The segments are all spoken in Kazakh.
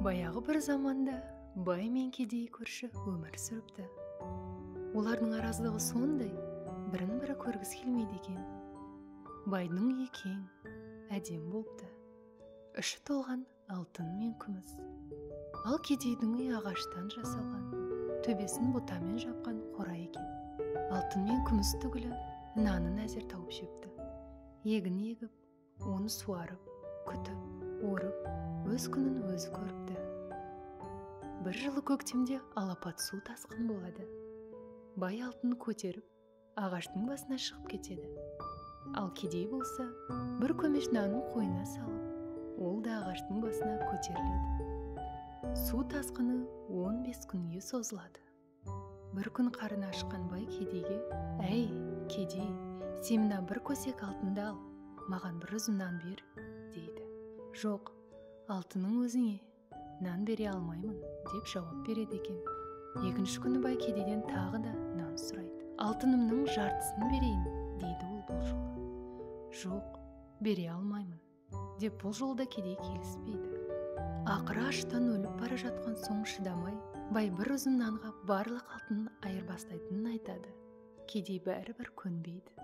Баяғы бір заманда бай мен кедей көрші өмір сүріпті. Олардың араздығы сондай, бірін-бірі көргісі келмейді екен. Байдың үйі кең, әдемі болыпты. Іші толған алтын мен күміс. Ал кедейдің үйі ағаштан жасалған, төбесін бұтамен жапқан қора екен. Алтын мен күміс түгілі нанын әзер тауып жепті. Егін егіп, оны суарып, күтіп, орып, өз күнін өзі көріпті. Бір жылы көктемде алапат су тасқын болады. Бай алтын көтеріп, ағаштың басына шығып кетеді. Ал кедей болса, бір көмеш нанын қойнына салып, ол да ағаштың басына көтеріледі. Су тасқыны 15 күнге созылады. Бір күн қарны ашқан бай кедейге: «Әй, кедей, сен мына бір көсек алтынды ал, маған бір үзім нан бер», дейді. «Жоқ, алтының өзіңе, нан бере алмаймын», деп жауап береді екен. Екінші күні бай кедейден тағы да нан сұрайды. «Алтынымның жартысын берейін», дейді ол бұл жолы. «Жоқ, бере алмаймын», деп бұл жолы да кедей келіспейді. Ақыры аштан өліп бара жатқан соң шыдамай, бай бір үзім нанға барлық алтынын айырбастайтынын айтады. Кедей бәрібір көнбейді.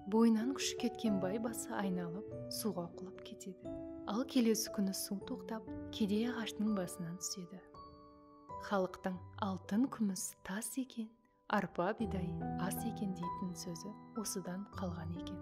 Бойынан күші кеткен бай басы айналып, суға құлап кетеді. Ал келесі күні су тоқтап, кедей ағаштың басынан түседі. Халықтың алтын күміс тас екен, арпа бидай ас екен дейтін сөзі осыдан қалған екен.